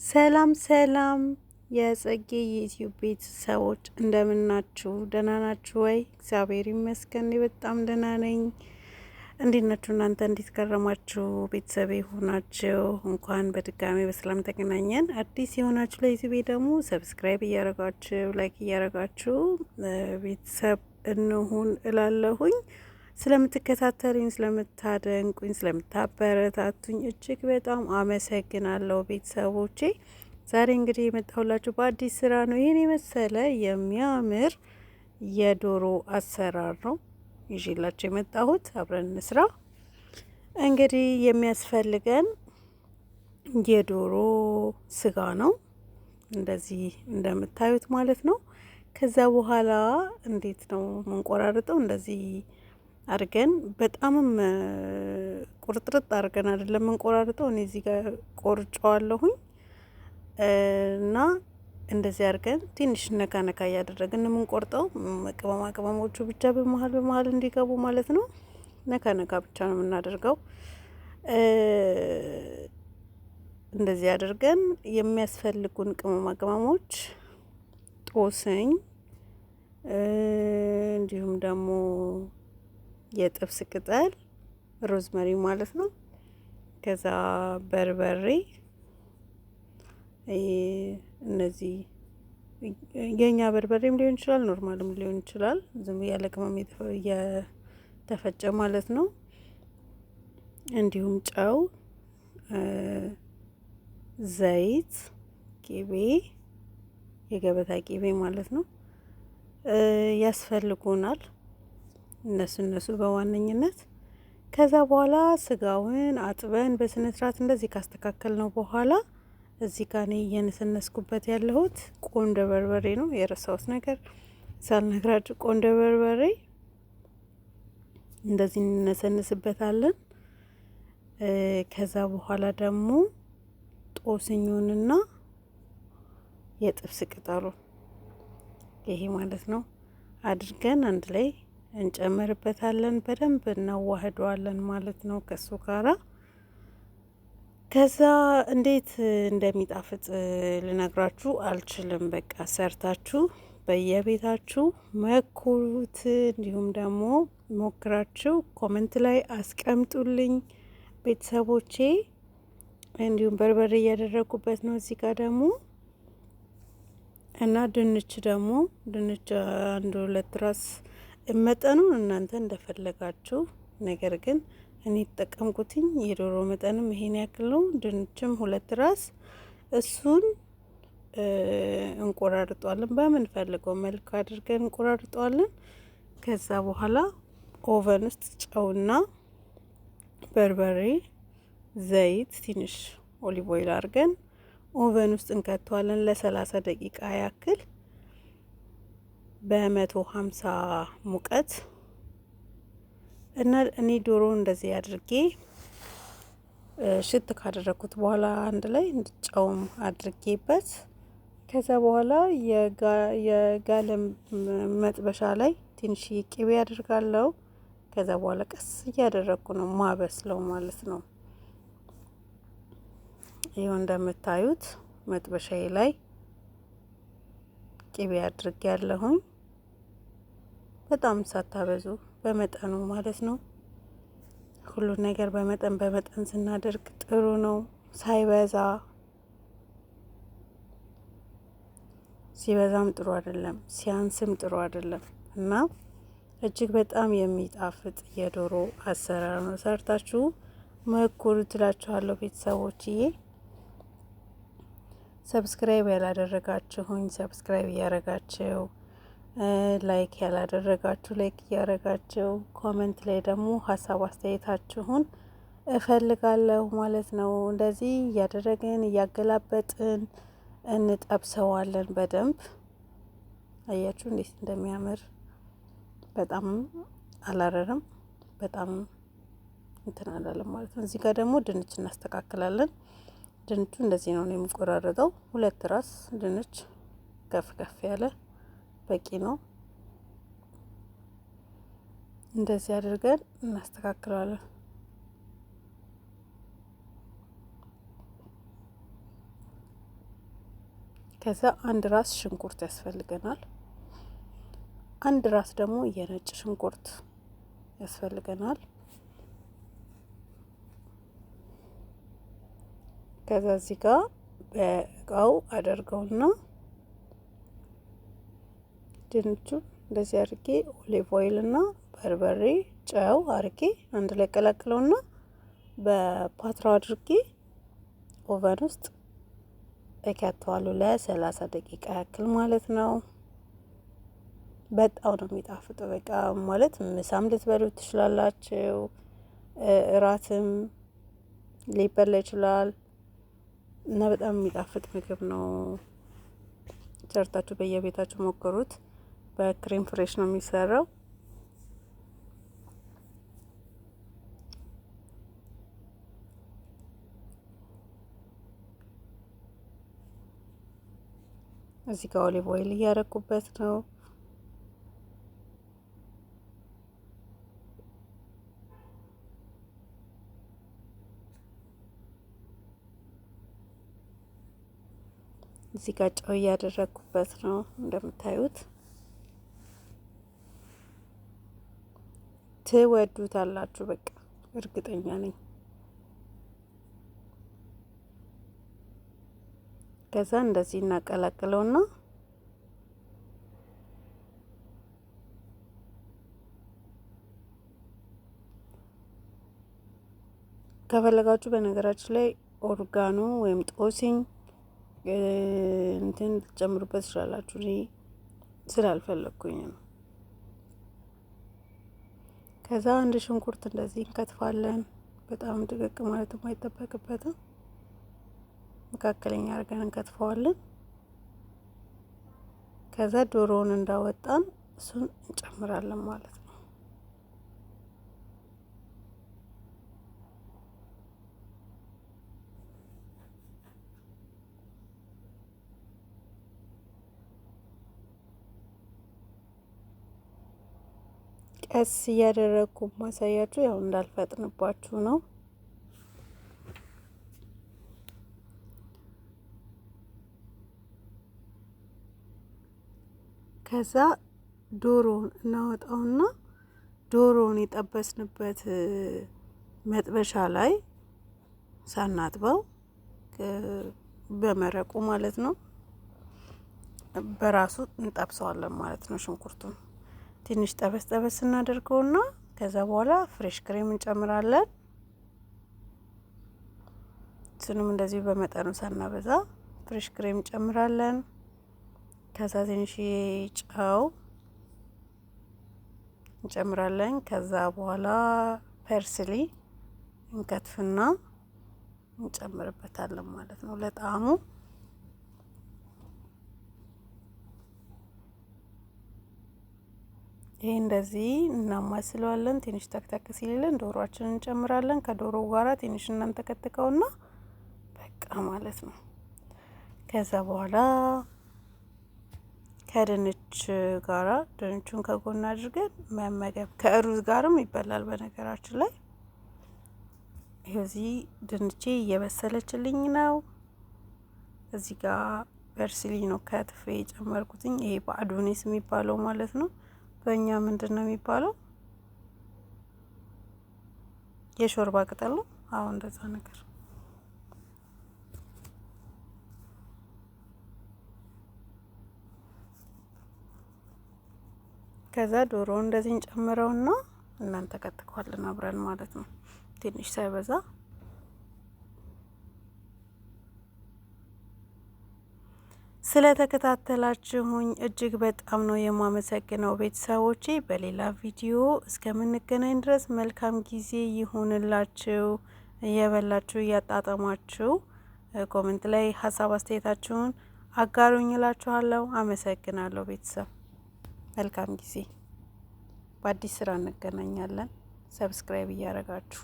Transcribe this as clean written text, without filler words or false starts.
ሰላም ሰላም የጽጌ የዩቲዩብ ቤተሰቦች እንደምናችሁ፣ ደህና ናችሁ ወይ? እግዚአብሔር ይመስገን በጣም ደህና ነኝ። እንዴት ናችሁ እናንተ? እንዴት ከረማችሁ? ቤተሰቤ ሆናችሁ እንኳን በድጋሚ በሰላም ተገናኘን። አዲስ የሆናችሁ ለዩቲዩቤ ደግሞ subscribe እያረጋችሁ like እያረጋችሁ ቤተሰብ እንሁን እላለሁኝ። ስለምትከታተሉኝ፣ ስለምታደንቁኝ፣ ስለምታበረታቱኝ እጅግ በጣም አመሰግናለሁ ቤተሰቦቼ። ዛሬ እንግዲህ የመጣሁላችሁ በአዲስ ስራ ነው። ይህን የመሰለ የሚያምር የዶሮ አሰራር ነው ይዤላችሁ የመጣሁት። አብረን እንስራ። እንግዲህ የሚያስፈልገን የዶሮ ስጋ ነው፣ እንደዚህ እንደምታዩት ማለት ነው። ከዛ በኋላ እንዴት ነው የምንቆራርጠው? እንደዚህ አድርገን በጣምም ቁርጥርጥ አድርገን አይደለም የምንቆራርጠው። እኔ እዚህ ጋር ቆርጨዋለሁኝ እና እንደዚህ አድርገን ትንሽ ነካ ነካ እያደረግን የምንቆርጠው፣ ቅመማ ቅመሞቹ ብቻ በመሀል በመሀል እንዲገቡ ማለት ነው። ነካ ነካ ብቻ ነው የምናደርገው። እንደዚህ አድርገን የሚያስፈልጉን ቅመማ ቅመሞች ጦስኝ፣ እንዲሁም ደግሞ የጥብስ ቅጠል ሮዝመሪ ማለት ነው። ከዛ በርበሬ፣ እነዚህ የኛ በርበሬም ሊሆን ይችላል፣ normal ም ሊሆን ይችላል። ዝም ያለ ቅመም የተፈጨ ማለት ነው። እንዲሁም ጨው፣ ዘይት፣ ቂቤ፣ የገበታ ቂቤ ማለት ነው ያስፈልጉናል። እነሱ በዋነኝነት። ከዛ በኋላ ስጋውን አጥበን በስነ ስርዓት እንደዚህ ካስተካከል ነው በኋላ እዚህ ጋር እኔ እየነሰነስኩበት ያለሁት ቆንዶ በርበሬ ነው። የረሳሁት ነገር ሳልነግራችሁ ቆንዶ በርበሬ እንደዚህ እንነሰንስበታለን። ከዛ በኋላ ደግሞ ጦስኙንና የጥብስ ቅጠሉን ይሄ ማለት ነው አድርገን አንድ ላይ እንጨምርበታለን። በደንብ እናዋህደዋለን ማለት ነው ከሱ ጋራ። ከዛ እንዴት እንደሚጣፍጥ ልነግራችሁ አልችልም። በቃ ሰርታችሁ በየቤታችሁ ሞክሩት። እንዲሁም ደግሞ ሞክራችሁ comment ላይ አስቀምጡልኝ ቤተሰቦቼ። እንዲሁም በርበሬ እያደረጉበት ነው እዚህ ጋር ደግሞ እና ድንች ደግሞ ድንች አንድ ሁለት ራስ፣ መጠኑን እናንተ እንደፈለጋችሁ። ነገር ግን እኔ የተጠቀምኩትኝ የዶሮ መጠንም ይሄን ያክል ነው። ድንችም ሁለት ራስ፣ እሱን እንቆራርጠዋለን። በምንፈልገው መልክ አድርገን እንቆራርጠዋለን። ከዛ በኋላ oven ውስጥ ጨውና በርበሬ፣ ዘይት፣ ትንሽ olive oil አድርገን oven ውስጥ እንከተዋለን ለ30 ደቂቃ ያክል በ150 ሙቀት። እና እኔ ዶሮ እንደዚህ አድርጌ ሽት ካደረግኩት በኋላ አንድ ላይ ጨውም አድርጌበት ከዛ በኋላ የጋለ መጥበሻ ላይ ትንሽ ቅቤ አድርጋለሁ። ከዛ በኋላ ቀስ እያደረግኩ ነው ማበስለው ማለት ነው። ይኸው እንደምታዩት መጥበሻዬ ላይ ቅቤ አድርጌ ያለሁኝ፣ በጣም ሳታበዙ በመጠኑ ማለት ነው። ሁሉን ነገር በመጠን በመጠን ስናደርግ ጥሩ ነው። ሳይበዛ፣ ሲበዛም ጥሩ አይደለም፣ ሲያንስም ጥሩ አይደለም እና እጅግ በጣም የሚጣፍጥ የዶሮ አሰራር ነው። ሰርታችሁ ሞክሩት እላችኋለሁ ቤተሰቦችዬ። Subscribe ያላደረጋችሁኝ subscribe እያረጋችሁ፣ like ያላደረጋችሁ like እያረጋችሁ፣ comment ላይ ደግሞ ሀሳብ አስተያየታችሁን እፈልጋለሁ ማለት ነው። እንደዚህ እያደረግን እያገላበጥን እንጠብሰዋለን በደንብ። አያችሁ እንዴት እንደሚያምር። በጣም አላረረም፣ በጣም እንትን አላለም ማለት ነው። እዚህ ጋር ደግሞ ድንች እናስተካክላለን። ድንቹ እንደዚህ ነው የሚቆራረጠው። ሁለት ራስ ድንች ከፍ ከፍ ያለ በቂ ነው። እንደዚህ አድርገን እናስተካክለዋለን። ከዛ አንድ ራስ ሽንኩርት ያስፈልገናል። አንድ ራስ ደግሞ የነጭ ሽንኩርት ያስፈልገናል። ከዛ እዚህ ጋር በእቃው አደርገውና ድንቹ እንደዚህ አድርጌ olive oil እና በርበሬ፣ ጨው አድርጌ አንድ ላይ ቀላቅለውና በፓትራ አድርጌ oven ውስጥ እከተዋለሁ ለ30 ደቂቃ ያክል ማለት ነው። በጣም ነው የሚጣፍጠው። በቃ ማለት ምሳም ልትበሉት ትችላላችሁ፣ እራትም ሊበላ ይችላል እና በጣም የሚጣፍጥ ምግብ ነው። ሰርታችሁ በየቤታችሁ ሞክሩት። በ crème fraîche ነው የሚሰራው። እዚህ ጋር olive oil እያረኩበት ነው። እዚህ ጋር ጨው እያደረኩበት ነው እንደምታዩት። ትወዱታላችሁ፣ በቃ እርግጠኛ ነኝ። ከዛ እንደዚህ እናቀላቅለውና ከፈለጋችሁ በነገራችን ላይ oregano ወይም ጦስኝ እንትን ልትጨምሩበት ትችላላችሁ። እኔ ስላልፈለግኩኝ ነው። ከዛ አንድ ሽንኩርት እንደዚህ እንከትፋለን። በጣም ድቅቅ ማለትም አይጠበቅበትም። መካከለኛ አድርገን እንከትፈዋለን። ከዛ ዶሮውን እንዳወጣን እሱን እንጨምራለን ማለት ነው። ቀስ እያደረግኩ ማሳያችሁ ያው እንዳልፈጥንባችሁ ነው። ከዛ ዶሮውን እናወጣውና ዶሮውን የጠበስንበት መጥበሻ ላይ ሳናጥበው በመረቁ ማለት ነው በራሱ እንጠብሰዋለን ማለት ነው። ሽንኩርቱን ትንሽ ጠበስ ጠበስ እናደርገውና ከዛ በኋላ fresh cream እንጨምራለን። እሱንም እንደዚሁ በመጠኑ ሳናበዛ fresh cream እንጨምራለን። ከዛ ትንሽ ጨው እንጨምራለን። ከዛ በኋላ parsley እንከትፍና እንጨምርበታለን ማለት ነው ለጣዕሙ። ይሄ እንደዚህ እናማስለዋለን። ትንሽ ተክተክ ሲልልን ዶሮአችንን እንጨምራለን። ከዶሮ ጋራ ትንሽ እናንተከትከውና በቃ ማለት ነው። ከዛ በኋላ ከድንች ጋራ ድንቹን ከጎን አድርገን መመገብ፣ ከሩዝ ጋርም ይበላል በነገራችን ላይ። እዚህ ድንቼ እየበሰለችልኝ ነው። እዚህ ጋር parsley ነው ከትፌ የጨመርኩትኝ። ይሄ بقدونس የሚባለው ማለት ነው። በእኛ ምንድን ነው የሚባለው? የሾርባ ቅጠል ነው። አዎ እንደዛ ነገር። ከዛ ዶሮ እንደዚህ እንጨምረውና እናንተከትከዋለን አብረን ማለት ነው፣ ትንሽ ሳይበዛ። ስለተከታተላችሁኝ እጅግ በጣም ነው የማመሰግነው ቤተሰቦቼ። በሌላ ቪዲዮ እስከምንገናኝ ድረስ መልካም ጊዜ ይሁንላችሁ። እየበላችሁ እያጣጠማችሁ comment ላይ ሀሳብ አስተያየታችሁን አጋሩኝ እላችኋለሁ። አመሰግናለሁ ቤተሰብ። መልካም ጊዜ። በአዲስ ስራ እንገናኛለን። subscribe እያደረጋችሁ